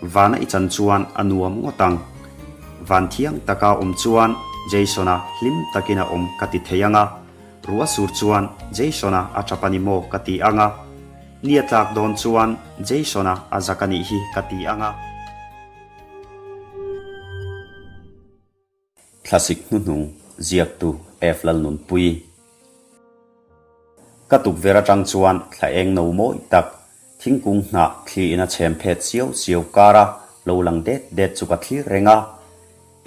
Vana i chan chuan a nuam ngawt ang. Van thiang taka awm chuan Jason-a hlim takin a awm ka ti thei ang a, ruah sur chuan Jason-a a tap a ni maw ka ti ang a, ni a tlak dawn chuan Jason-a a zak a nih hi ka ti ang a. Thlasik hnuhnung ziaktu F. Lalnunpui. Ka tukverh atang chuan thla eng no mawi tak, thingkung hnah thli in a chhem phet siau siau kar a lo lang det det chu ka thlir reng a.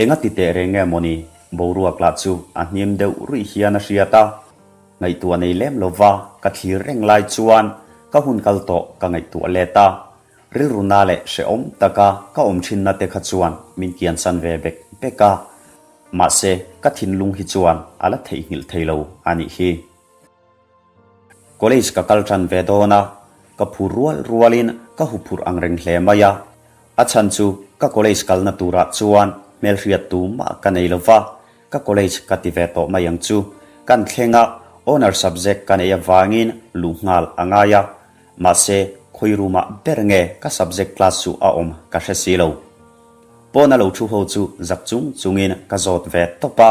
Enga ti teh reng nge mawni, boruak lah chu a hnim deuh ruih hian a hriat a. Ngaihtuah nei lem lova ka thlir reng lai chuan ka hun kal tawh ka ngaihtuah let a. Rilru na leh hrehawm taka ka awm thinna te kha chuan min kiansan ve bek bek a, mahse ka thinlung hi chuan a la theihnghilh thei lo a nih hi. College ka kal tan ve dawn a, ka phur rual rualin ka huphurh ang reng hle mai a, a chhan chu ka college kalna turah chuan hmelhriat tumah ka nei lo va, Ka college ka ti ve tawh mai ang chu. Kan thleng a, honour subject ka neih avangin luh nghal a ngai a. Mahse, khawi room ah ber nge ka subject class chu a awm ka hre si lo. Pawn a lo thu ho chu zak chung chungin ka zawt ve tawp a,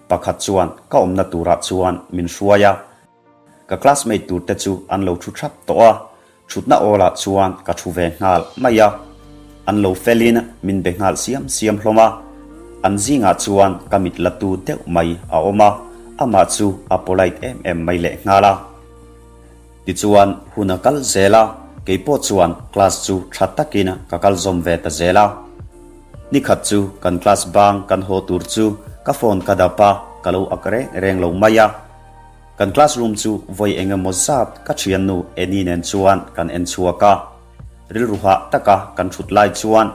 pakhat chuan ka awmna turah chuan min hruai a. Ka classmate tur te chu an lo thu thap tawh a, thutna awlah chuan ka thu ve nghal mai a. An lo felin min be nghal siam siam hlawm a, an zingah chuan ka mit la tu deuh mai a awm a, amah chu a polite em em mai leh nghal a. Tichuan hun a kal zel a, keipawh chuan class chu tha takin ka kal zawm ve ta zel a. Nikhat chu kan class bang kan haw tur chu ka phone ka dap a, ka lo ak reng reng lo mai a. Kan classroom chu vawi eng emaw zat ka thiannu Annie nen chuan kan en chhuak a. Rilru hah taka kan thut lai chuan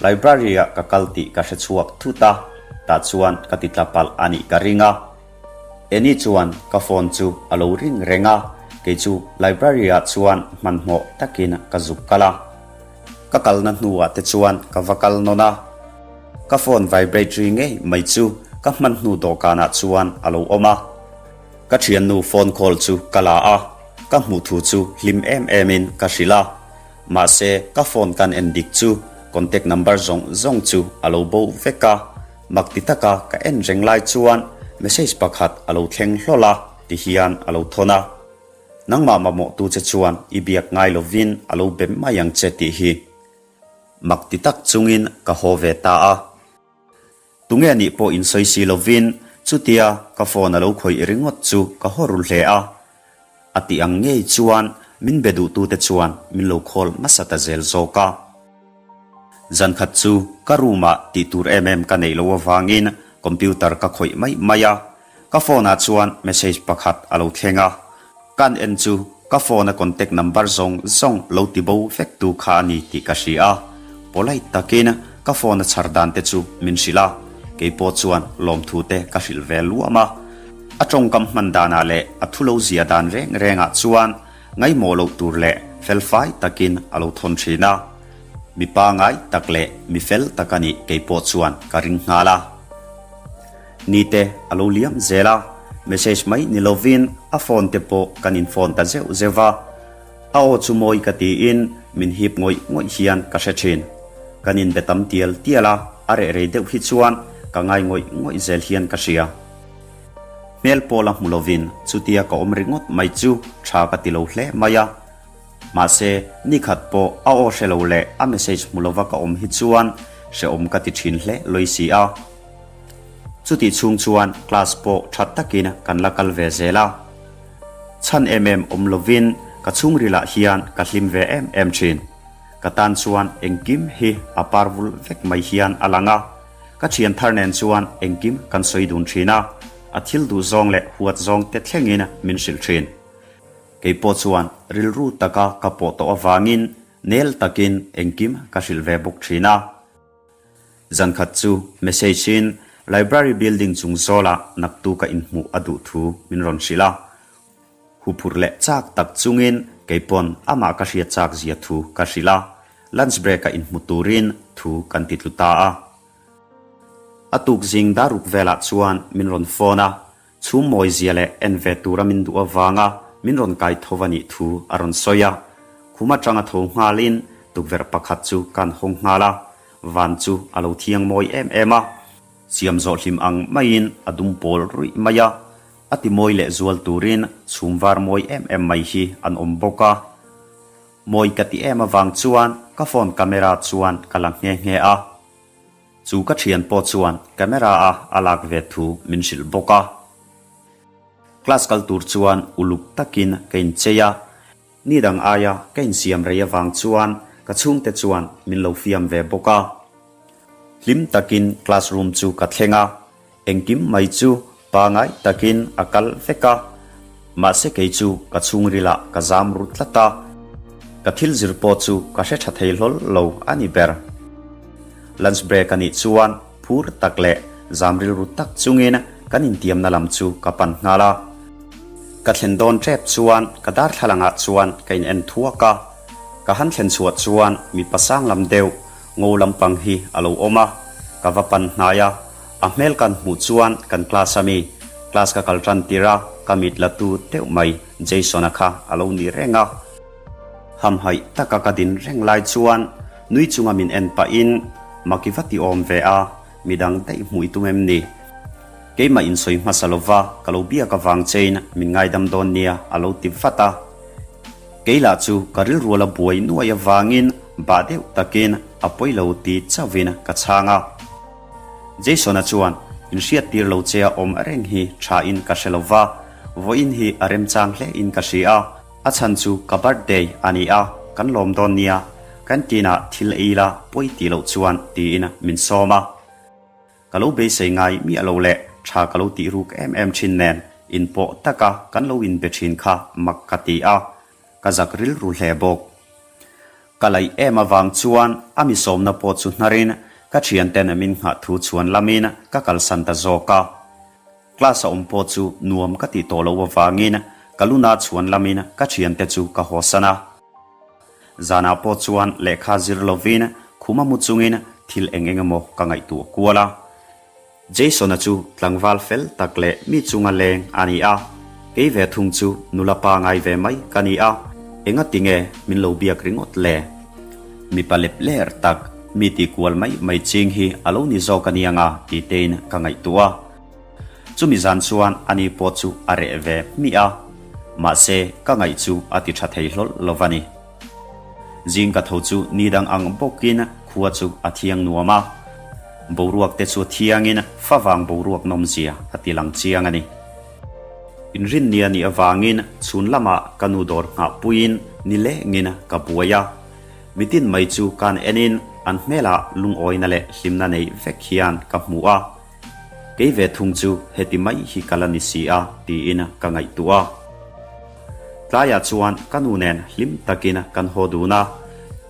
library ah ka kal tih ka hre chhuak thut a, tah chuan ka ti tla palh a nih ka ring a. Annie chuan ka phone chu a lo ring reng a, kei chu library ah chuan hmanhmawh takin ka zuk kal a. Ka kalna hnuah te chuan ka va kal nawn a, ka phone vibrate ri ngei mai chu ka hman hnu dawhkanah chuan a lo awm a. Ka thiannu phone call chu ka la a, ka hmuh thu chu hlim em emin ka hrilh a. Mahse, ka phone kan en dik chu contact number zawng zawng chu a lo bo vek a. Mak ti taka ka en reng lai chuan message pakhat a lo thleng hlawl a, tihian a lo thawn a. Nangmah mamawhtu che chuan i biak ngai lovin a lo be mai ang che tih hi mak ti tak chungin ka haw ve ta a. Tunge nih pawh insawi si lovin chutia ka phone a lo khawih ringawt chu ka haw ru hle a. A tih ang ngei chuan min be duhtute chuan min lo call hmasa ta zel zawk a. Zankhat chu ka room ah tih tur em em ka neih loh avangin computer ka khawih mai mai a. Ka phone ah chuan message pakhat a lo thleng a, kan en chu ka phone a contact number zawng zawng lo ti bo vek tu kha a ni tih ka hria a, polite takin ka phone a chhar dan te chu min hrilh a, keipawh chuan lawmthu te ka hrilh ve luam a. A tawngkam hman danah leh a thu lo zia dan reng rengah chuan ngaihmawh loh tur leh felfai takin a lo thawn thin a, mi pangai tak leh mi fel tak a nih keipawh chuan ka ring nghal a. Nite a lo liam zel a, message mai ni lovin a phone te pawh kan in phone ta zeuh zeuh va. A aw chu mawi ka tiin min hip ngawih ngawih hian ka hre thin. Kan in be tam tial tial a, a reh rei deuh hi chuan ka ngai ngawih ngawih zel hian ka hria. Hmel pawh la hmu lovin chutia ka awm ringawt mai chu tha ka ti lo hle mai a. Mahse, nikhat pawh a aw hre lo leh a message hmu lova ka awm hi chuan hrehawm ka ti thin hle lawi si a. Chutih chhung chuan class pawh tha takin kan la kal ve zel a. Chhan em em awm lovin ka chhungrilah hian ka hlim ve em em thin. Ka tan chuan engkim hi a par vul vek mai hian a lang a. Ka thian thar nen chuan engkim kan sawi dun thin a, a thil duh zawng leh huat zawng te thlengin min hrilh thin. Kei pawh chuan rilru taka ka pawh tawh avangin nel takin engkim ka hrilh ve bawk thin a. Zankhat chu message in library building chung zawlah naktuk a inhmuh a duh thu min rawn hrilh a. Huphurh leh chak tak chungin keipawn amah ka hriat chak zia thu ka hrilh a, lunch break a inhmu turin thu kan ti tlu ta a. A tuk zing daruk velah chuan min rawn phone a, Chhum mawi zia leh en ve tura min duh avanga min rawn kai tho a nih thu a rawn sawi a. Khum atanga tho nghalin tukverh pakhat chu kan hawng nghal a, van chu a lo thiang mawi em em a. Siam zawh hlim ang maiin a dum pawl ruih mai a, a ti mawi leh zual turin chhum var mawi em em mai hi an awm bawk a. Mawi ka ti em avang chuan ka phone camera chuan ka la nghe nghe a. Chu ka thian pawh chuan camera a a lak ve thu min hrilh bawk a. Class kal tur chuan uluk takin ka inchei a, ni dang aia ka insiam rei avang chuan ka chhungte chuan min lo fiam ve bawk a. Hlim takin class room chu ka thleng a, engkim mai chu pangai takin a kal vek a, mahse kei chu ka chhungrilah ka zam ru tlat a, ka thil zir pawh chu ka hre tha thei hlawl lo a ni ber. Lunch break a nih chuan phur tak leh zam rilru tak chungin kan intiamna lam chu ka pan nghal a. Ka thlen dawn tep chuan ka darthlalangah chuan ka in en thuak a, ka han thlen chhuah chuan mipa sang lam deuh ngo lampang hi a lo awm a, ka va pan hnai a, a hmel kan hmuh chuan kan class a mi, class ka kal tan tir a, ka mit la tu deuh mai Jason-a kha a lo ni reng a. Hamhaih taka ka din reng lai chuan nui chunga min en pahin Maki va ti awm ve a, midang daih hmuh i tum em ni? Keimah insawi hmasa lova ka lo biak avang chein min ngaidam dawn nia a lo ti vat a. Kei lah chu ka rilrual a buai nuai avangin bah deuh takin a pawi lo ti chauhin ka chhang a. Jason-a chuan inhriattir lo che a awm reng hi thain ka hre lo va, vawiin hi a remchang hlein ka hria a, a chhan chu ka birthday a ni a, kan lawm dawn nia, canteen-ah thil ei la pawi tih loh chuan tiin min sawm a. Ka lo beisei ngai miah lo leh tha ka lo tih ruk em em thin nen inpawh taka kan lo inbe thin kha mak ka ti a, ka zak rilru hle bawk. Ka laih em avang chuan a mi sawmna pawh chu hnarin ka thianten min nghah thu chhuan lamin ka kalsan ta zawk a. Class a awm pawh chu nuam ka tih tawh loh avangin ka luna chhuan lamin ka thiante chu ka hawsan a. Zanah pawh chuan lehkha zir lovin khuma mu chungin thil eng eng emaw ka ngaihtuah kual a. Jason-a chu tlangval fel tak leh mi chunga leng a ni a, kei ve thung chu nula pa ngai ve mai ka ni a, enga tinge min lo biak ringawt le? Mipa lep ler tak, mi ti kual mai mai ching hi a lo ni zawk a nia nga ti tein ka ngaihtuah a. Chumi zan chuan ani pawh chu a reh ve hmiah a, mahse ka ngaih chu a ti tha thei hlawl lo va ni. Zing ka tho chu ni dang ang bawkin khua chu a thiang nuam a, boruak te chu thiangin favang boruak nawmzia a ti lang chiang a ni. Inrinni a nih avangin chhun lamah ka nu dawr nghah puiin ni lengin ka buai a, mitin mai chu kan enin an hmelah lungawina leh hlimna nei vek hian ka hmu a. Kei ve thung chu heti mai hi ka la ni si a tiin ka ngaihtuah a. Tlaiah chuan ka nu nen hlim takin kan haw dun a,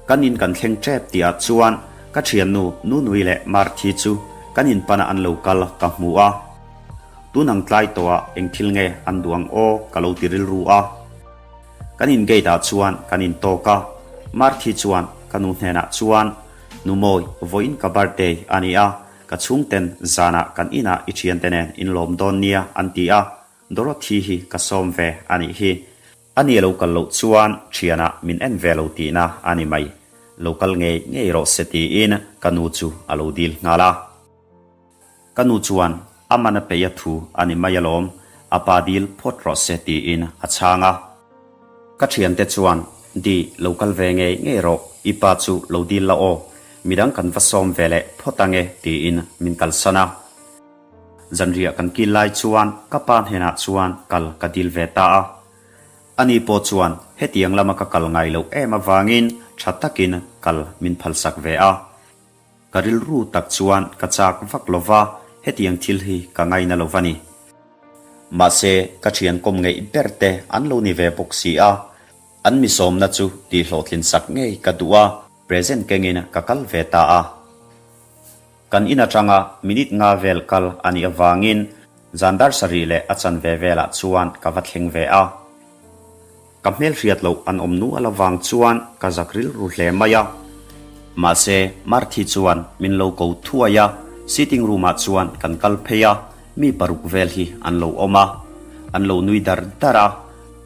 kan in kan thleng tep tihah chuan ka thiannu Nunui leh Marthi chu kan in pana an lo kal ka hmu a. Tun ang tlai tawhah eng thil nge an duh ang aw ka lo ti rilru a. Kan in gate ah chuan kan in tawk a, Marthi chuan ka nu hnenah chuan, Numawi, vawiin ka birthday a ni a, Ka chhungten zanah kan inah i thiante nen in lawm dawn nia an ti a, Dorothy hi ka sawm ve a nih hi. Ani a lo kal loh chuan thianah min en ve lo tihna a ni mai. Lo kal ngei ngei rawh se tiin ka nu chu a lo dil nghal a. Ka nu chuan a man a peih a thu a ni mai alawm, a pa dil phawt rawh se tiin a chhang a. Ka thiante chuan, Di, lo kal ve ngei ngei rawh, i pa chu lo dil la aw, midang kan va sawm ve leh phawt ange tiin min kalsan a. Zanriah kan kil lai chuan ka pa hnenah chuan kal ka dil ve ta a. Ani pawh chuan hetiang lama ka kal ngai loh em avangin tha takin kal min phalsak ve a. Ka rilru tak chuan ka chak vak lo va, hetiang thil hi ka ngaina lo va ni. Mahse, ka thian kawm ngeih ber te an lo ni ve bawk si a, an mi sawmna chu tihhlawhtlin sak ngei ka duh a, present kengin ka kal ve ta a. Kan in atanga minute nga vel kal a nih avangin zan dar sarih leh a chanve velah chuan ka va thleng ve a. Ka hmelhriat loh an awm nual avang chuan ka zak rilru hle mai a. Mahse, Marthi chuan min lo ko thuai a, sitting room ah chuan kan kal phei a, mi paruk vel hi an lo awm a. An lo nui dar dar a,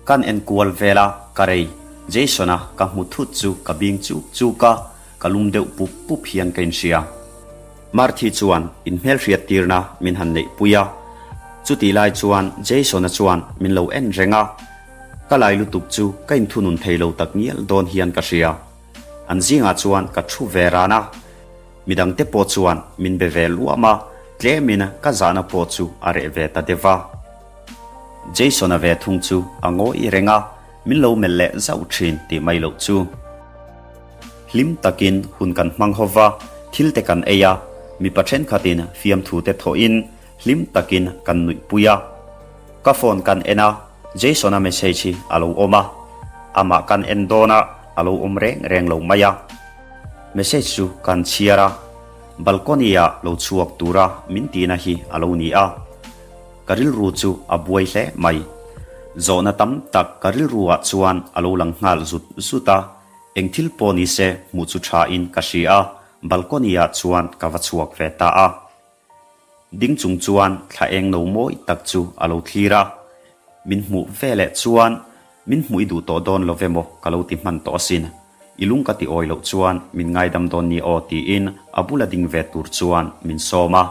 kan en kual vel a, ka rei. Jason-a ka hmu thut chu ka bing chuk chuk a, ka lum deuh pup pup hian ka inhria. Marthi chuan inhmelhriat tirna min han neihpui a, chutih lai chuan Jason-a chuan min lo en reng a, ka lai lutuk chu ka inthunun thei lo tak ngial dawn hian ka hria. An zingah chuan ka thu ve ran a, midangte pawh chuan min be ve luam a, tlemin ka zahna pawh chu a reh ve ta deuh va. Jason-a ve thung chu a ngawi reng a, min lo melh leh zauh thin tih mai loh chu. Hlim takin hun kan hmang ho va, thil te kan ei a, mipa thenkhatin fiamthu te thawhin hlim takin kan nuihpui a. Ka phone kan en a, Jason-a message hi a lo awm a, amah kan en dawn a, a lo awm reng reng lo mai a. Message chu kan chhiar a, balcony-ah lo chhuak tura min tihna hi a lo ni a. Ka rilru chu a buai hle mai. Zawhna tam tak ka rilru-ah chuan a lo lang nghal zut zut a, eng thil pawh ni se hmuh chu tha in ka hria a, balcony-ah chuan ka va chhuak ve ta a. Ding chung chuan thla eng no mawi tak chu a lo thlir a, min hmuh ve leh chuan min hmuh i duh tawh dawn lo ve maw ka lo ti hman tawh asin, i lung ka ti awi loh chuan min ngaidam dawn ni aw tiin a bula ding ve tur chuan min sawm a.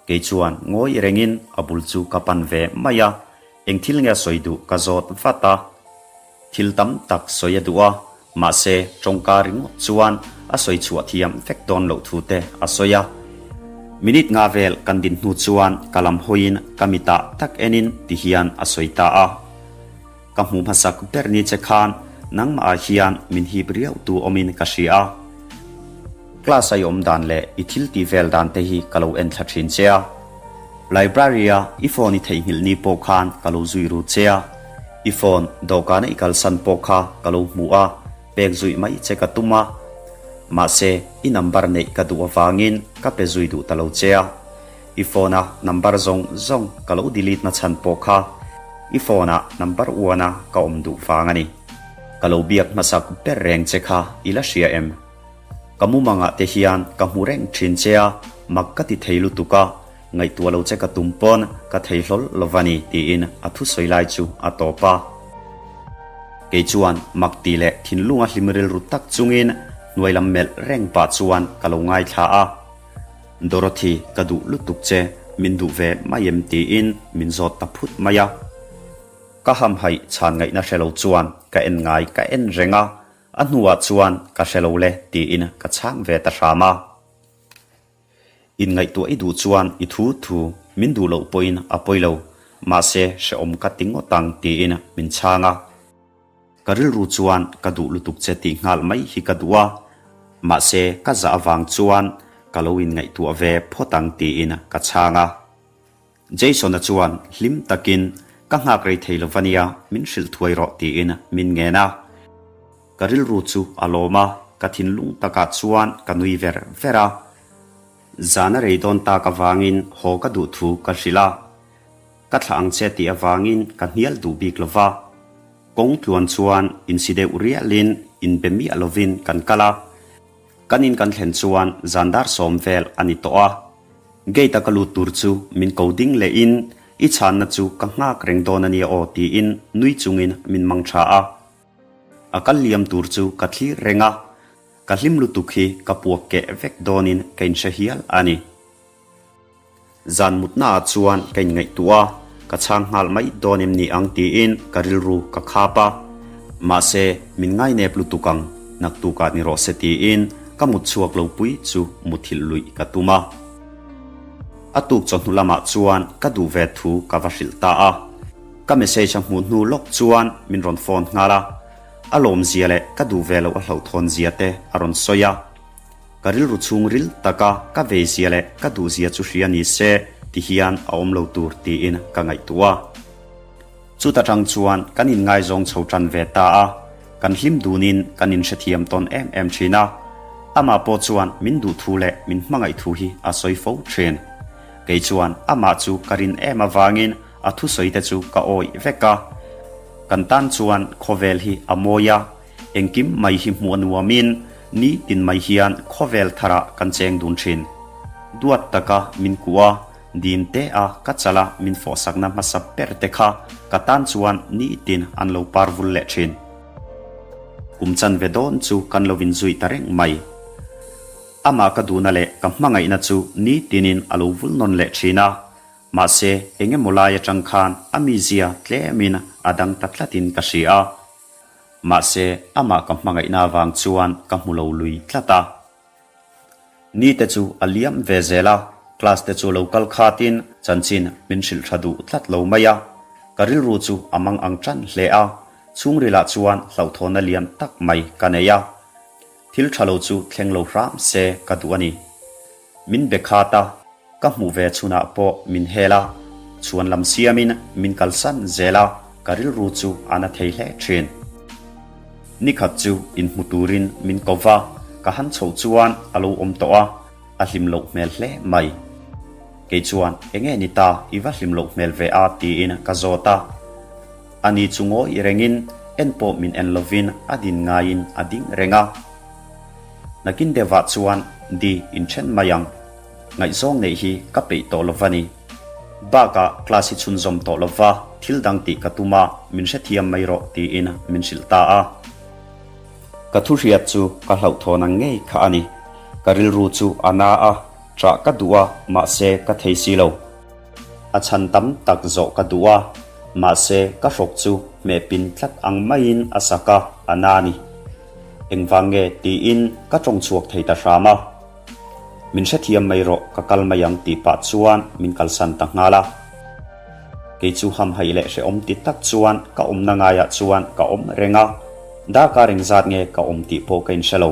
Kei chuan ngawi rengin a bul chu ka pan ve mai a, eng thil nge a sawi duh ka zawt vat a. Thil tam tak sawi a duh a, mahse tawngka ringawt chuan a sawi chhuah thiam vek dawn loh thu te a sawi a. Minute nga vel kan din hnu chuan ka lam hawiin ka mitah tak enin ti hian a sawi ta a. Ka hmuh hmasak ber ni che khan nangmah ah hian min hip riau tu awmin ka hria a. Class a i awm dan leh i thil tih vel dan te hi ka lo en thla thin che a. Library a i phone i theihnghilh ni pawh khan ka lo zui ru che a. I phone dawhkana i kalsan pawh kha ka lo hmu a, pek zui mai che ka tum a. Mahse, i number neih ka duh avangin ka pe zui duh ta lo che a. I phone a number zawng zawng ka lo delete na chhan pawh kha i phone ah number one a ka awm duh vang a ni. Ka lo biak hmasak ber reng che kha i la hria em? Ka mumangah te hian ka hmu reng thin che a, mak ka ti thei lutuk a, ngaihtuah lo che ka tum pawn ka thei hlawl lo va ni tiin a thusawi lai chu a tawp a. Kei chuan mak ti leh thinlunga hlim rilru tak chungin hnuai lam melh reng pah chuan ka lo ngaithla a. Dorothy ka duh lutuk che, min duh ve mai em tiin min zawt ta phut mai a. Ka hamhaih chhan ngaihna hre lo chuan ka en ngai ka en reng a, A hnuah chuan ka hre lo le tiin ka chhang ve ta hram a. Inngaihtuah i duh chuan i thu thu min duh loh pawhin a pawi lo, mahse hrehawm ka ti ngawt ang tiin min chhang a. Ka rilru chuan ka duh lutuk che tih nghal mai hi ka duh a, mahse ka zah avang chuan ka lo inngaihtuah ve phawt ang tiin ka chhang a. Jason-a chuan hlim takin, Ka nghak rei thei lo va nia, min hrilh thuai rawh tiin min ngen a. Ka rilru chu a lawm a, ka thinlung takah chuan ka nui ver ver a. Zan a rei dawn tak avangin haw ka duh thu ka hrilh a. Ka thlah ang che tih avangin ka hnial duh bik lo va. Kawng tluan chuan insi deuh rialin inbe miah lovin kan kal a. Kan in kan thlen chuan zan dar sawm vel a ni tawh a. Gate a ka lut tur chu min ko ding leh in i chhanna chu ka nghak reng dawn a nia aw tiin nui chungin min mang tha a. A kal liam tur chu ka thlir reng a, ka hlim lutuk hi ka puak keh vek dawnin ka inhre hial a ni. Zan mutnaah chuan ka inngaihtuah a, ka chhang nghal mai dawn em ni ang tiin ka rilru ka khap a. Mahse, min ngainep lutuk ang, naktukah ni rawh se tiin ka mut chhuak lo pui chu muthilh luih ka tum a. A tuk chawhnu lamah chuan ka duh ve thu ka va hrilh ta a. Ka message a hmuh hnu lawk chuan min rawn phone nghal a. A lawmzia leh ka duh ve loh a hlauhthawnzia te a rawn sawi a. Ka rilru chhung ril taka ka veizia leh ka duhzia chu hria ni se ti hian a awm lo tur tiin ka ngaihtuah a. Chuta tang chuan kan inngaizawng chho tan ve ta a, kan hlim dunin kan inhrethiam tawn em em thin a. Amah pawh chuan min duh thu leh min hmangaih thu hi a sawi fo thin. Kei chuan amah chu ka rin em avangin a thusawi te chu ka awih vek a. Kan tan chuan khawvel hi a mawi a, Engkim mai hi hmuh a nuamin ni tin mai hian khawvel tharah kan cheng dun thin. Duat taka min kuh a, dim te a ka chala min fawhsakna hmasa ber te kha ka tan chuan ni tin an lo par vul leh thin. Kum chanve dawn chu kan lo inzui ta reng mai. Amah ka duhna leh ka hmangaihna chu nitinin a lo vul nawn leh thin a, mahse eng emaw lai atang khan a mizia tlemin a dang ta tlatin ka hria a. Mahse amah ka hmangaihna avang chuan ka hmu lo lui tlat a. Ni te chu a liam ve zel a, class te chu lo kal khatin chanchin min hrilh tha duh tlat lo mai a. Ka rilru chu a mang ang tan hle a, chhungrilah chuan hlauhthawna lian tak mai ka nei a. Thil tha lo chu thleng lo hram se ka duh a ni. Min be khat a, ka hmuh ve chhunah pawh min hel a, chhuan lam siamin min kalsan zel a, ka rilru chu a na thei hle thin. Nikhat chu inhmu turin min ko va, ka han chhoh chuan a lo awm tawh a, a hlim loh hmel hle mai. Kei chuan, Enge ni ta, i va hlim loh hmel ve a? tiin ka zawt a. Ani chu ngawi rengin en pawh min en lovin a din ngaiin a ding reng a. Nakin deuhah chuan di inthen mai ang. Ngaihzawng neih hi ka peih tawh lo va ni. Bakah class hi chhunzawm tawh lo va, thil dang tih ka tum a, min hrethiam mai rawh tiin min hrilh ta a. Ka thu hriat chu ka hlauhthawn ang ngei kha a ni. Ka rilru chu a na a, ṭah ka duh a, mahse ka thei si lo. A chhan tam tak zawh ka duh a, mahse ka hrawk chu hmeh pin tlat ang maiin a sak a, a na a ni. Engvang nge tiin ka tawng chhuak thei ta hram a. Min hrethiam mai rawh, ka kal mai ang tih pah chuan min kalsan ta nghal a. Kei chu hamhaih leh hrehawm ti tak chuan ka awmna ngaiah chuan ka awm reng a, darkar engzat nge ka awm tih pawh ka inhre lo.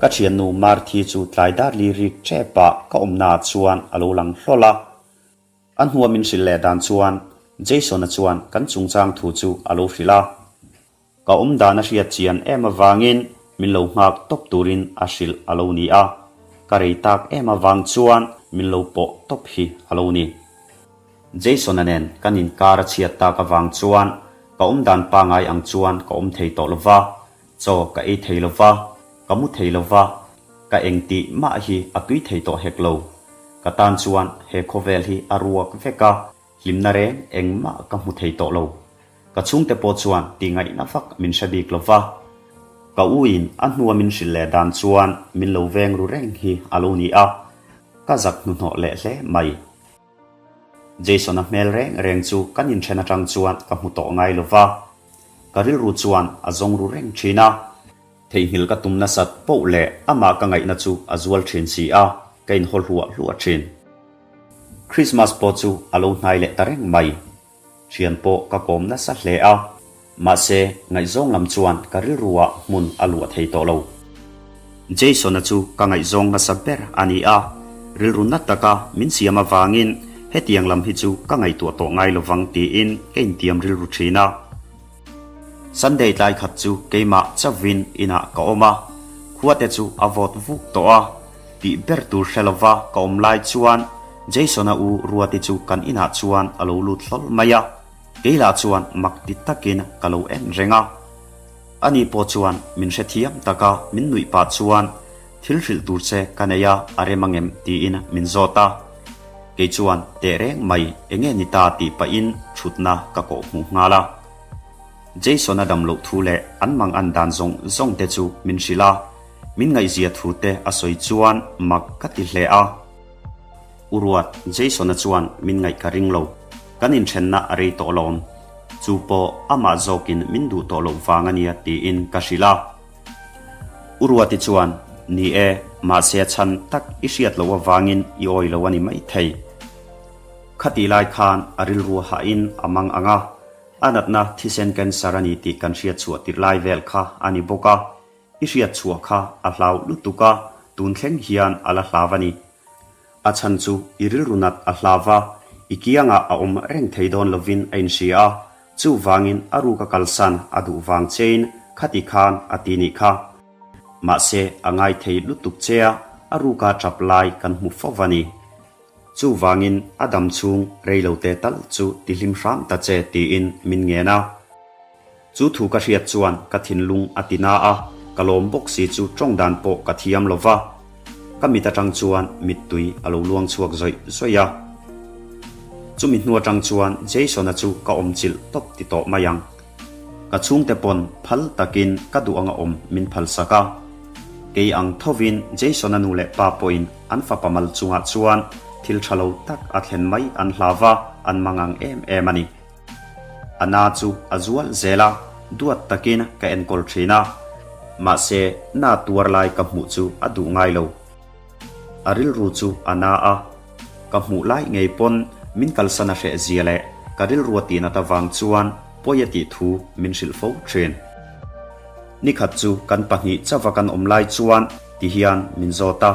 Ka thiannu Marthi chu tlai dar li rik tepah ka awmnaah chuan a lo lang hlawl a. A hnua min hrilh leh dan chuan Jason-a chuan kan chungchang thu chu a lo hrilh a. Ka awm dan a hriat chian em avangin min lo nghak tawp turin a hrilh a lo ni a. Ka rei tak em avang chuan min lo pawh tawp hi a lo ni. Jason-a nen kan inkar a chhiat tak avang chuan ka awm dan pangai ang chuan ka awm thei tawh lo va. Chaw ka ei thei lo va, ka mu thei lo va, ka eng tih mah hi a tui thei tawh hek lo. Ka tan chuan he khawvel hi a ruak vek a, hlimna reng engmah ka hmu thei tawh lo. Ka chhungte pawh chuan tihngaihna vak min hre bik lo va. Ka u in a hnua min hrilh leh dan chuan min lo veng ru reng hi a lo ni a, ka zak hnuhnawh leh hle mai. Jason-a hmel reng reng chu kan inthen atang chuan ka hmu tawh ngai lo va. Ka rilru chuan a zawng ru reng thin a. Theihnghilh ka tum nasat poh leh amah ka ngaihna chu a zual thin si a, ka inhaw hluah hluah thin. Christmas pawh chu a lo hnai leh ta reng mai. Thian pawh ka kawm nasa hle a, mahse ngaihzawng lam chuan ka rilruah hmun a luah thei tawh lo. Jason-a chu ka ngaihzawng hmasa ber a ni a, rilru na taka min siam avangin hetiang lam hi chu ka ngaihtuah tawh ngai lovang tiin ka intiam rilru thin a. Sunday tlai khat chu keimah chauhin inah ka awm a, khuate chu a vawt vuk tawh a, tih ber tur hre lova ka awm lai chuan Jason-a u Ruati chu kan inah chuan a lo lut hlawl mai a, kei lah chuan mak ti takin ka lo en reng a. Ani pawh chuan min hrethiam tak a, min nuih pah chuan thil hrilh tur che ka nei a, a rem angem tiin min zawt a. Kei chuan teh reng mai enge ni ta tih pahin thutna ka kawh hmuh nghal a. Jason-a dam loh thu leh an mang an dan zawng zawng te chu min hrilh a, min ngaihzia thu te a sawi chuan mak ka ti hle a. U Ruat, Jason-a chuan min ngaih ka ring lo. Kan inthenna a rei tawh lawm. Chu pawh amah zawkin min duh tawh loh vang a nia tiin ka hrilh a. U Ruati chuan, Ni e, mahse a chhan tak i hriat loh avangin i awi lo a ni maithei. Khatih lai khan a rilru hahin a mang ang a, a natna thisen cancer a ni tih kan hriat chhuah tirh lai vel kha a ni bawk a. I hriat chhuah kha a hlau lutuk a, tun thleng hian a la hlau a ni. A chhan chu i rilru nat a hlau va, i kiangah a awm reng thei dawn lovin a inhria a, chuvangin a ruka kalsan a duh vang chein khati khan a ti nih kha. Mahse a ngai thei lutuk che a, a ruka tap lai kan hmu fo va ni. Chuvangin a dam chhung reilote tal chu ti hlim hram ta che tiin min ngen a. Chu thu ka hriat chuan ka thinlung a ti na a, ka lawm bawk si chu tawng dan pawh ka thiam lo va. Ka mit atang chuan mittui a lo luang chhuak zawih zawih a. Chumi hnu atang chuan Jason-a chu ka awm chilh tawp ti tawh mai ang. Ka chhungte pawn phal takin ka duh anga awm min phalsak a. Kei ang thovin Jason-a nu leh pa pawhin an fapa mal chungah chuan thil tha lo tak a thlen mai an hlau va, an mangang em em a ni. A na chu a zual zel a, duat takin ka enkawl thin a. Mahse, na tuar lai ka hmuh chu a duh ngai lo. A rilru chu a na a, ka hmuh lai ngei pawn min kalsan a hreh zia leh ka rilru a tihnat avang chuan pawi a tih thu min hrilh fo thin. Nikhat chu kan pahnih chauva kan awm lai chuan ti hian min zawt a,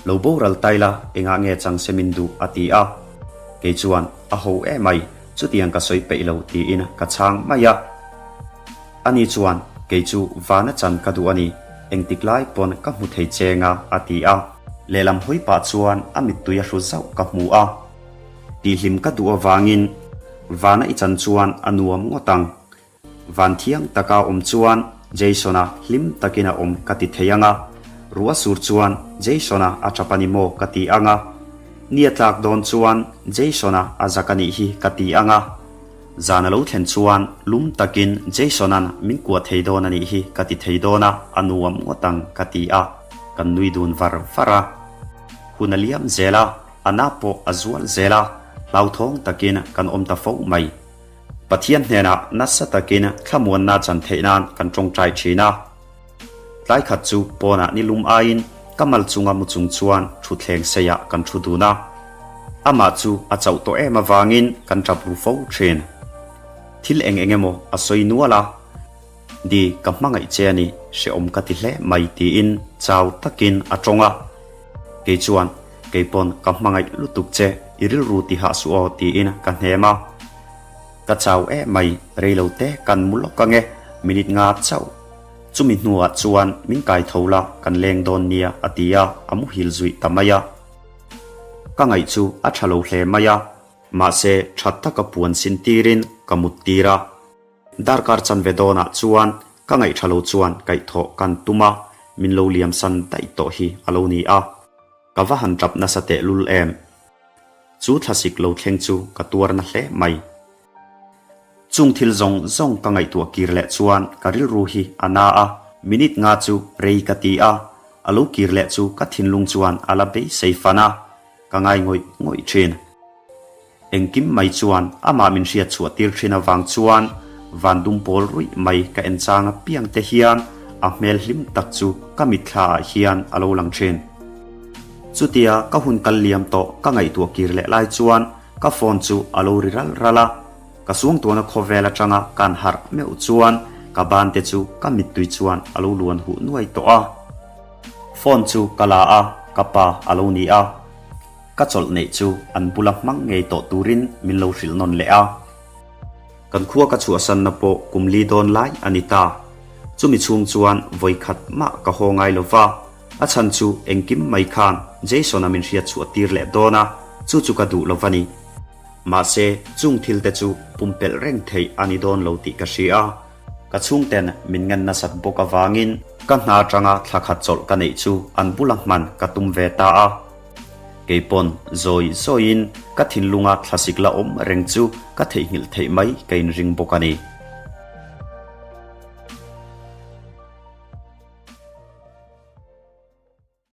Lo boral tai la, engah nge chang se min duh? a ti a. Kei chuan, A ho emai, chutiang ka sawi peih lo tiin ka chhang mai a. Ani chuan, Kei chu vana chan ka duh a ni, engtik lai pawn ka hmu thei cheng a, a ti a. Lehlam hawi pah chuan a mittui a hru zauh ka hmu a. Tihhlim ka duh avangin vana i chan chuan a nuam ngawt ang. Van thiang taka awm chuan Jason-a hlim takin a awm ka ti thei ang a, ruah sur chuan Jason-a a tap a ni maw ka ti ang a, ni a tlak dawn chuan Jason-a a zak a nih hi ka ti ang a. Zan a lo thlen chuan lum takin Jason-a'n min kuah thei dawn a nih hi ka ti thei dawn a, a nuam ngawt ang ka ti a, kan nui dun var var a. Hun a liam zel a, a na pawh a zual zel a, hlauthawng takin kan awm ta fo mai. Pathian hnenah nasa takin thlamuanna chan theih nan kan tawngtai thin a. Tlai khat chu pawnah ni lum aiin ka mal chunga mu chung chuan thutthleng seiah kan thu dun a. Amah chu a chauh tawh em avangin kan tap ru fo thin. Thil eng eng emaw a sawi nual a, Di, ka hmangaih che a ni, hrehawm ka ti hle mai tiin chau takin a tawng a. Kei chuan, Kei pawn ka hmangaih lutuk che, i rilru ti hah suh aw tiin ka hnem a. Ka chau em mai, reilo te kan mu lawk ange, minute nga chauh. Chumi hnuah chuan min kai tho la, kan leng dawn nia a ti a, a muhil zuih ta mai a. Ka ngaih chu a tha lo hle mai a, mahse tha taka puan sin tirin ka mut tir a. Darkar chanve dawnah chuan ka ngaih tha lo chuan kaihthawh kan tum a, min lo liamsan daih tawh hi a lo ni a. Ka va han tap nasa tehlul em? Chu thlasik lo thleng chu ka tuar na hle mai. Chung thil zawng zawng ka ngaihtuah kir leh chuan ka rilru hi a na a, minute nga chu rei ka ti a, a lo kir leh chu ka thinlung chuan a la beisei fan a, ka ngai ngawih ngawih thin. Engkim mai chuan amah min hriat chhuah tir thin avang chuan van dum pawl ruih mai ka en chang apiang te hian a hmel hlim tak chu ka mitthla ah hian a lo lang thin. Chutia ka hun kal liam tawh ka ngaihtuah kir leh lai chuan ka phone chu a lo ri ral ral a, ka suangtuahna khawvel atanga kan harh meuh chuan ka ban te chu ka mittui chuan a lo luan huh nuai tawh a. Phone chu ka la a, ka pa a lo ni a. Ka chawlh neih chu an bula hmang ngei tawh turin min lo hrilh nawn leh a. Kan khua ka chhuahsanna pawh kum li dawn lai a ni ta. Chumi chhung chuan vawi khat mah ka haw ngai lo va, a chhan chu engkim mai khan Jason-a min hriat chhuah tir leh dawn a, chu chu ka duh lo va ni. Mahse, chung thil te chu pumpelh reng theih a ni dawn lo tih ka hria. Ka chhungten min ngen nasat bawk avangin ka hna atanga thla khat chawlh ka neih chu an bula hman ka tum ve ta a. Kei pawn zawi zawiin ka thinlunga thlasik la awm reng chu ka theihnghilh theih mai ka inring bawk a ni.